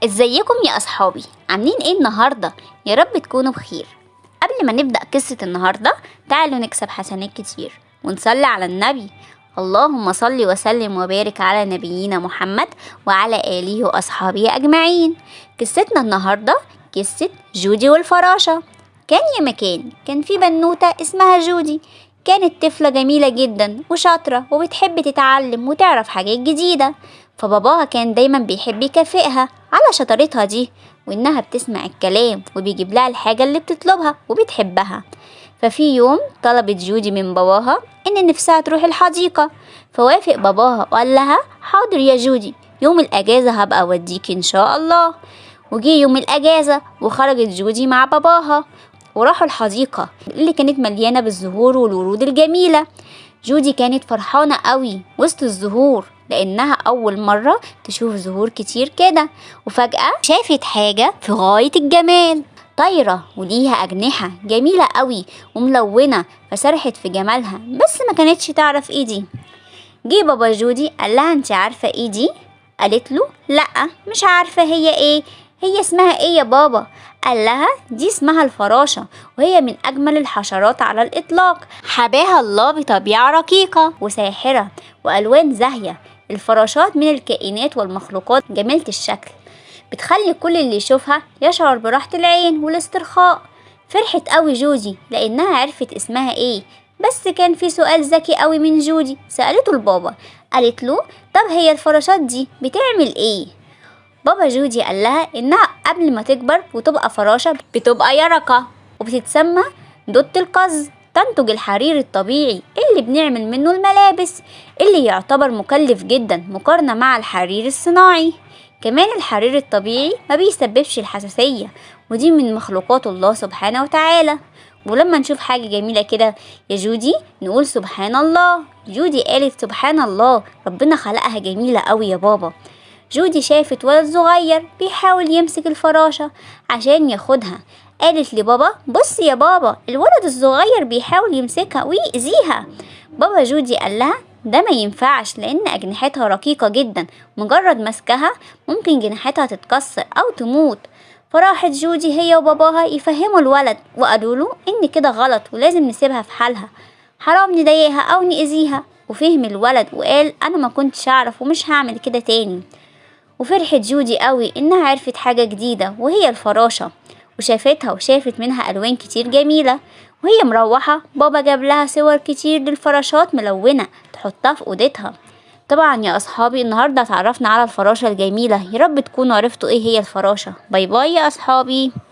ازيكم يا اصحابي؟ عاملين ايه النهارده؟ يا رب تكونوا بخير. قبل ما نبدا قصه النهارده تعالوا نكسب حسنات كتير ونصلي على النبي. اللهم صل وسلم وبارك على نبينا محمد وعلى اله واصحابه اجمعين. قصتنا النهارده قصه جودي والفراشه. كان يا مكان كان في بنوته اسمها جودي. كانت طفله جميله جدا وشاطره وبتحب تتعلم وتعرف حاجات جديده، فباباها كان دايما بيحب يكافئها على شطارتها دي وإنها بتسمع الكلام وبيجيب لها الحاجة اللي بتطلبها وبتحبها. ففي يوم طلبت جودي من باباها إن نفسها تروح الحديقة، فوافق باباها وقال لها حاضر يا جودي، يوم الأجازة هبقى أوديكي إن شاء الله. وجي يوم الأجازة وخرجت جودي مع باباها وراحوا الحديقة اللي كانت مليانة بالزهور والورود الجميلة. جودي كانت فرحانة قوي وسط الزهور لأنها أول مرة تشوف زهور كتير كده، وفجأة شافت حاجة في غاية الجمال، طايرة وليها أجنحة جميلة قوي وملونة، فسرحت في جمالها بس ما كانتش تعرف ايه دي. جه بابا جودي قال لها انت عارفة ايه دي؟ قالت له لأ مش عارفة هي ايه، هي اسمها ايه يا بابا؟ قال لها دي اسمها الفراشة، وهي من أجمل الحشرات على الإطلاق، حباها الله بطبيعة رقيقة وساحرة وألوان زاهية. الفراشات من الكائنات والمخلوقات جميلة الشكل، بتخلي كل اللي يشوفها يشعر براحة العين والاسترخاء. فرحت قوي جودي لأنها عرفت اسمها ايه، بس كان في سؤال ذكي قوي من جودي سألته لبابا، قالت له طب هي الفراشات دي بتعمل ايه؟ بابا جودي قال لها انها قبل ما تكبر وتبقى فراشة بتبقى يرقة وبتتسمى دودة القز، تنتج الحرير الطبيعي اللي بنعمل منه الملابس اللي يعتبر مكلف جدا مقارنة مع الحرير الصناعي. كمان الحرير الطبيعي ما بيسببش الحساسية، ودي من مخلوقات الله سبحانه وتعالى. ولما نشوف حاجة جميلة كده يا جودي نقول سبحان الله. جودي قالت سبحان الله، ربنا خلقها جميلة قوي يا بابا. جودي شافت ولد صغير بيحاول يمسك الفراشة عشان ياخدها، قالت لبابا بص يا بابا الولد الصغير بيحاول يمسكها ويأذيها. بابا جودي قال لها ده ما ينفعش لأن أجنحتها رقيقة جدا، مجرد مسكها ممكن جناحتها تتكسر أو تموت. فراحت جودي هي وباباها يفهموا الولد وقالوا له إن كده غلط ولازم نسيبها في حالها، حرام نضايقها أو نأذيها. وفهم الولد وقال أنا ما كنتش أعرف ومش هعمل كده تاني. وفرحت جودي قوي إنها عرفت حاجة جديدة وهي الفراشة، وشافتها وشافت منها ألوان كتير جميلة. وهي مروحة بابا جاب لها صور كتير للفراشات ملونة تحطها في أوضتها. طبعا يا أصحابي النهاردة اتعرفنا على الفراشة الجميلة، يا رب تكونوا عرفتوا ايه هي الفراشة. bye bye يا أصحابي.